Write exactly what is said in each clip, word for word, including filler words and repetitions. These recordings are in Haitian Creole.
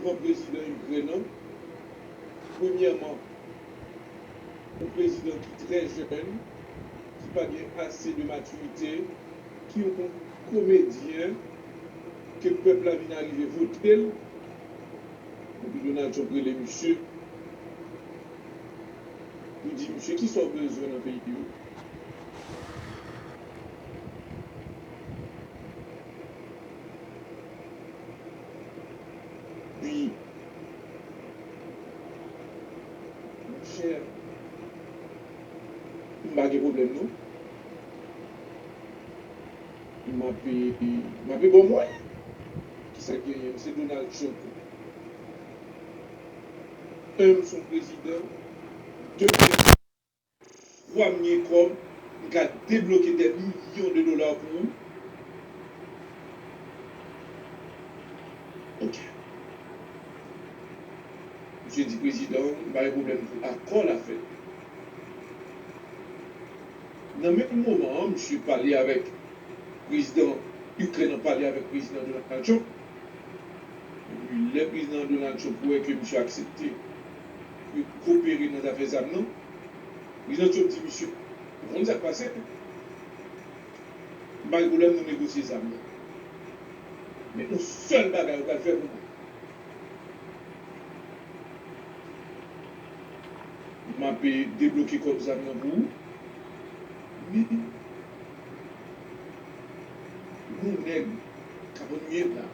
devan prezidan Ikrèn nan. Premyèman, yon prezidan ki trè jèn, ki pa gen ase de matirite, ki yon komedyen ke pèp la vin arive vote l. Epi Donald Trump rele misye, li di misye, "Kisa w bezwen nan peyi w?" Pi, monchè, m pa gen pwoblèm non. M ape, m ape ba w mwayen. Kisa k genyen? M se Donald Trump. Un, m se yon prezidan. De, twa, m gen kòb, m ka debloke dè milyon de dola pou ou. Ok. Misye di prezidan, m pa gen pwoblèm pou akò la fèt. Nan menm moman an, misye pale avèk prezidan Ikrèn nan, pale avèk prezidan Donald Trump. Epi lè prezidan Donald Trump wè ke misye aksepte pou kopere nan zafè zam nan, prezidan Trump di misye, "Ou konn sa k pase? M pa gen pwoblèm, nou negosye zam nan. Men yon sèl bagay ou pral fè pou mwen." M ape debloke kòb zam nan pou ou. Men, yon nèg k ap annuiye m la.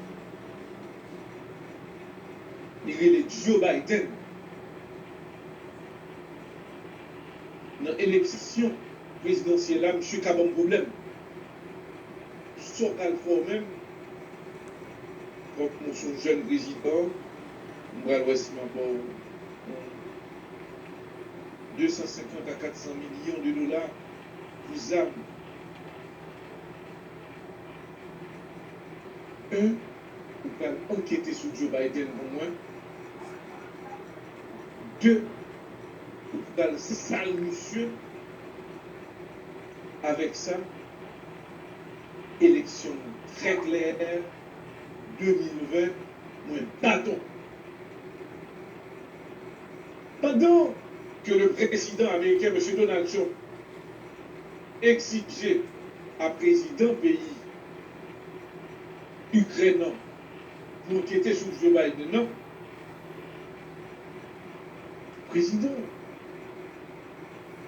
Li rele Joe Biden. Nan eleksyon prezidansyèl la, misye ka ban m pwoblèm. Sa w pral fè w menm? Kòm mwen se yon jèn prezidan, m pral wè si m ap ba w de san senkant a kat san milyon de dola pou zam. Un, ou pral ankete sou Joe Biden pou mwen. De, ou pral sal misye. Avèk sa, eleksyon trè klè, de mil ven, mwen baton. Pandan ke le prezidan ameriken, mesye Donald Trump, egzije a prezidan peyi Ikrèn nan pou ankete sou Joe Biden nan, prezidan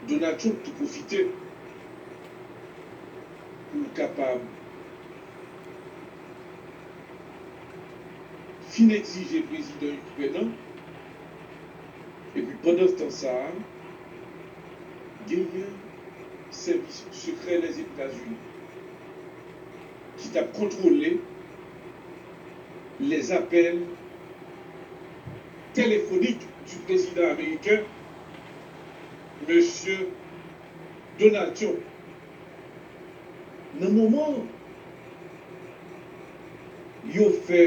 Donald Trump tou pwofite pou l kapab fin egzije prezidan Ikrèn nan. Epi pandan tan sa a, genyen sèvis sekrè Lèzetazini ki t ap kontwole les appels téléphoniques du président américain, mesye Donald Trump. Nan moman yo fè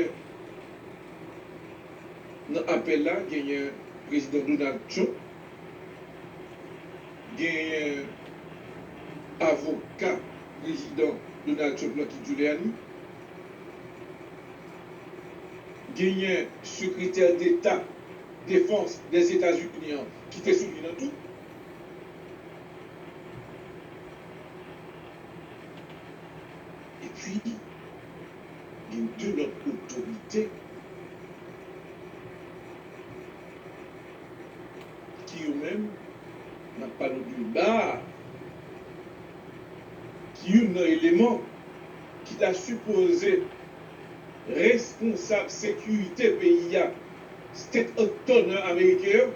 nan apèl la, genyen prezidan Donald Trump, genyen avoka prezidan Donald Trump, Lucky Giuliani, genyen sekretè deta defans Lèzetazini an ki te sou li nan tou. Epi, gen de lòt otorite ki yo menm, n ap pale w de ba a, ki youn nan eleman ki ta sipoze responsab sekirite peyi a, State Attorney ameriken an,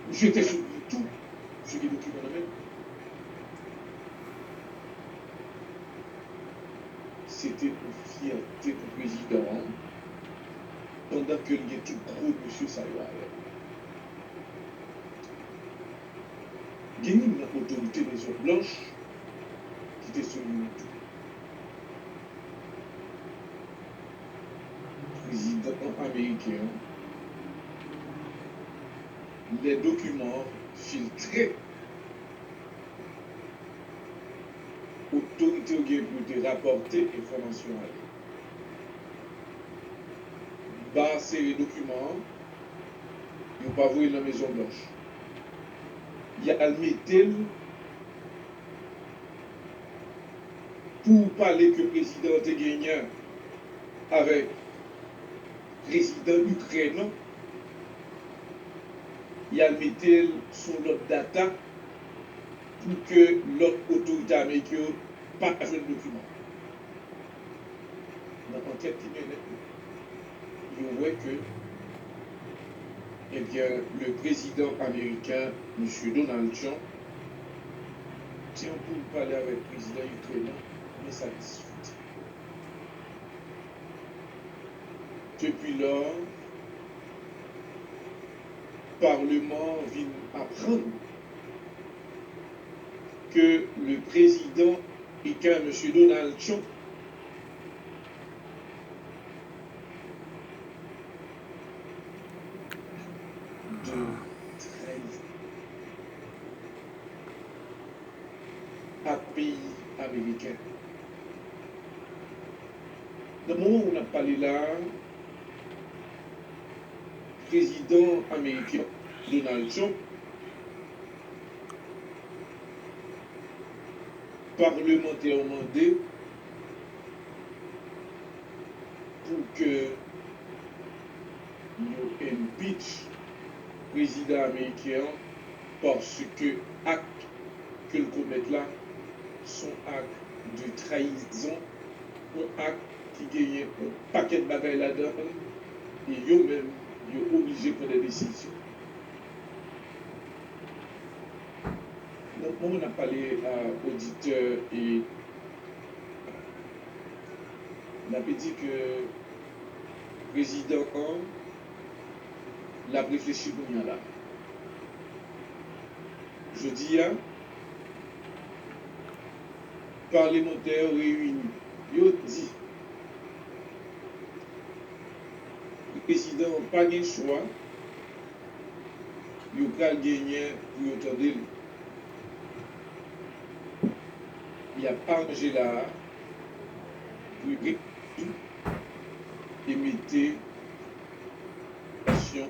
misye te sou li tou. Misye gen dokiman nan men l. Se te yon fyète pou prezidan an, pandan ke l gen tout gwo mesye sa yo avè l. Gen youn nan otorite Mezon Blanch ki te sou li tou. Prezidan ameriken an, lè dokiman an filtre, otorite yo gen pou yo te rapòte enfòmasyon a yo. ba sere dokiman an, yo pa voye l nan Mezon Blanch. Y al mete l pou pale ke prezidan an te genyen avèk prezidan Ikrèn nan, y al mete l sou lòd data pou ke lòt otorite ameriken yo pa jwenn dokiman. Nan ankèt ki mennen, yo wè ke, ebyen, le prezidan ameriken, mesye Donald Trump, te an pou l pale avèk prezidan Ikrèn nan, men sa diskite. Depi lò, palman an vin aprann ke le prezidan ameriken, mesye Donald Trump, de trayizon ak peyi ameriken. Nan moman où n ap pale la a, prezidan ameriken Donald Trump, palmantè yo mande pou ke yo impeach prezidan ameriken an, paske ak ke l komèt la, s on ak de trayizon, yon ak ki genyen yon pakèt bagay ladan l, e yo menm, yo oblije pran de desizyon. Donk, mwen, mwen ap pale a oditè e n ap di ke prezidan an, l ap reflechi kounye a la. Jodi a, palmantè yo reyini, yo di prezidan an pa gen chwa, yo pral genyen pou yo tande l. Y ap aranje la a pou yo e mete kesyon,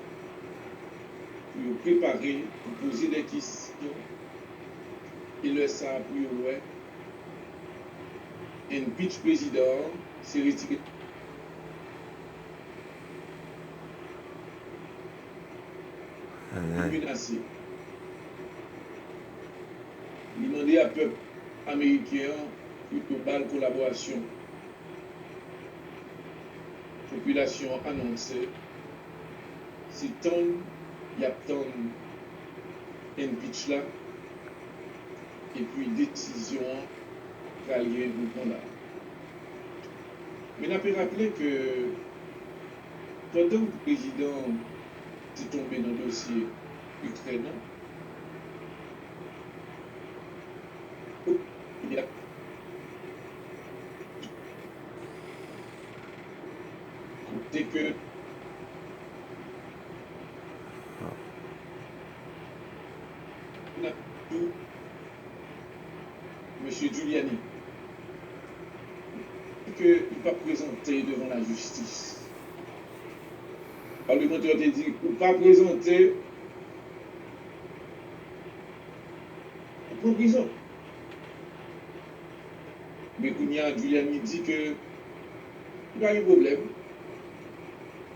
pou yo prepare, pou poze de kesyon, e lè sa a pou yo wè impeach prezidan an, se retire. Ay, ay. Li menase. Li mande a pèp ameriken an pou yo ba l kolaborasyon. Popilasyon an anonse se tann y ap tann impeach la, epi desizyon an pral gen pou l pran la. Men n ape raple ke pandan prezidan an te tonbe nan dosye Ikrèn nan, kote ke n ap di w, mesye Giuliani, ke li p ap prezante devan lajistis. Palmantè yo te di, ou pa prezante, ou pran prizon. Men kounye a, Giuliani di ke li pa gen pwoblèm.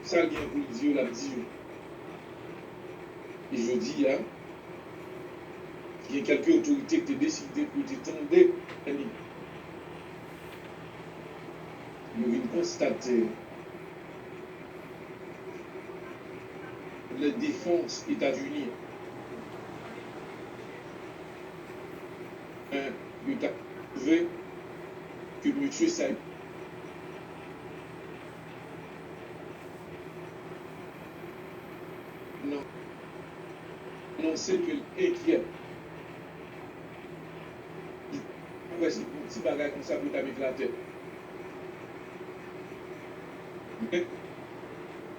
Sa l gen pou l di yo, l ap di yo. E jodi a, gen kèlke otorite ki te deside pou yo te tande li. Yo vin konstate la défense Etazini, men yo ta twouve ke mesye sa non, anonse ke l enkyè. Li pa kwè se pou ti bagay konsa pou l ta met l atè. Men,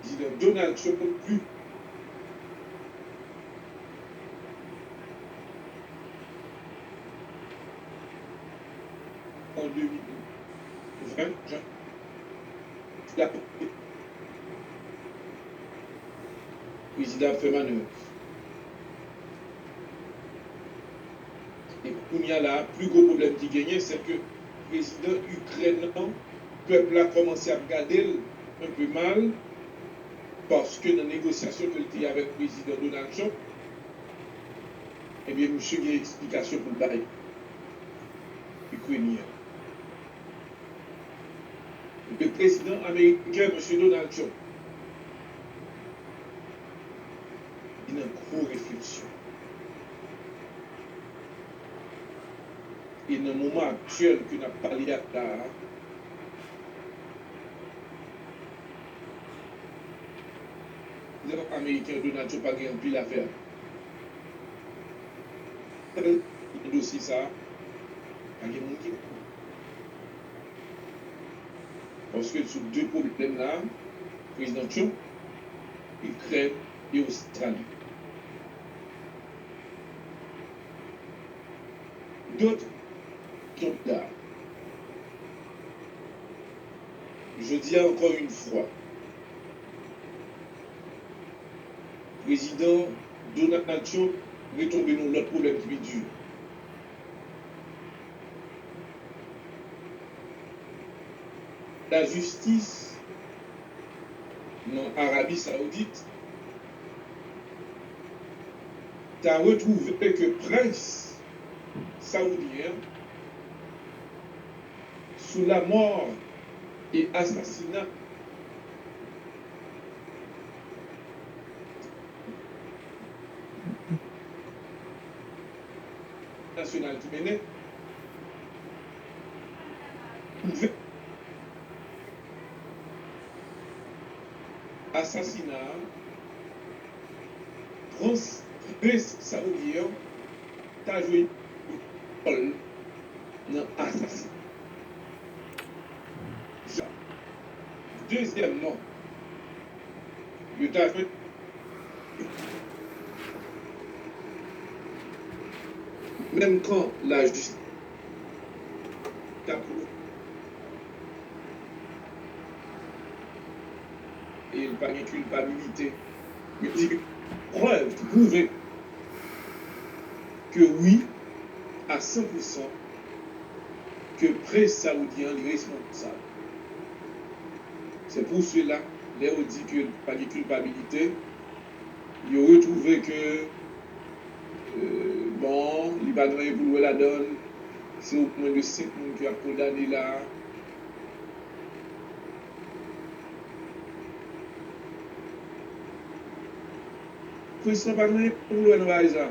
prezidan Donald Trump di an de mil ven, jan, li ap Prezidan ap fè manèv. E kounye a la, pli gwo pwoblèm ki genyen, se ke prezidan Ikrèn nan, pèp la kòmanse ap gade l enpe mal, paske nan negosyasyon ke l te avèk prezidan Donald Trump, ebyen, misye gen eksplikasyon pou l bay Ikrenyen. Le prezidan ameriken, mesye Donald Trump, li nan gwo refleksyon. E nan moman aktyèl ke n ap pale a la a, prezidan ameriken Donald Trump pa gen anpil afè. Nan dosye sa a, pa gen moun ki. Paske sou de pwoblèm la, prezidan Trump, Ikrèn e Ostrali. Dòt, Trump la. Je dis encore une fois, prezidan Donald Trump retonbe nan yon lòt pwoblèm ki pi di. Lajistis nan Arabi Saoudit ta retwouve ke prens saoudyen an sous la mort et assassinat nasyonal ki mennen, asasina prens, prens saoudyen an ta jwe yon wòl nan asasina. Dezyèmman, yo ta jwenn menm kan lajistis ta pou e l pa gen kilpabilite. Yo di ke prèv ki pwouve ke wi, a san pou san, ke prens saoudyen an li responsab. Se pou sela, lè yo di ke pa gen kilpabilite, yo retwouve ke, euh, bon, li pa gen anyen pou l wè ladan l, se omwen de senk moun ke y ap kondane la. Prens lan pa gen anyen pou l wè nan bagay sa.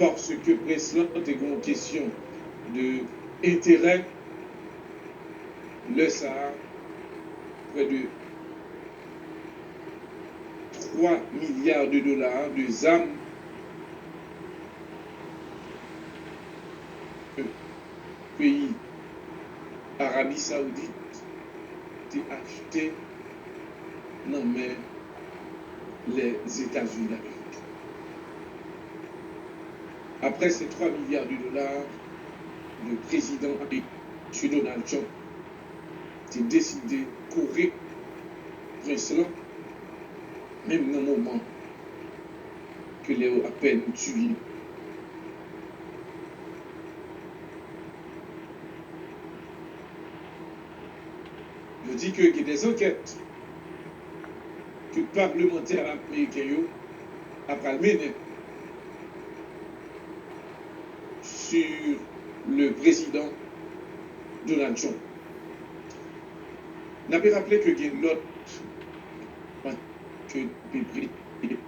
Paske prens lan te gen yon kesyon de enterè. Lè sa a, près de trois milliards de dollars de zam peyi Arabi Saoudit te achte nan men Lèzetazini Damerik. Après ces trois milliards de dollars, le président américain, Monsieur Donald Trump, te deside kore prens lan, menm nan moman ke lè yo apèn tiye. Yo di ke gen de ankèt ke palmantè ameriken yo ap pral mennen sur le président Donald Trump. N ap raple ke gen lòt ke te pre-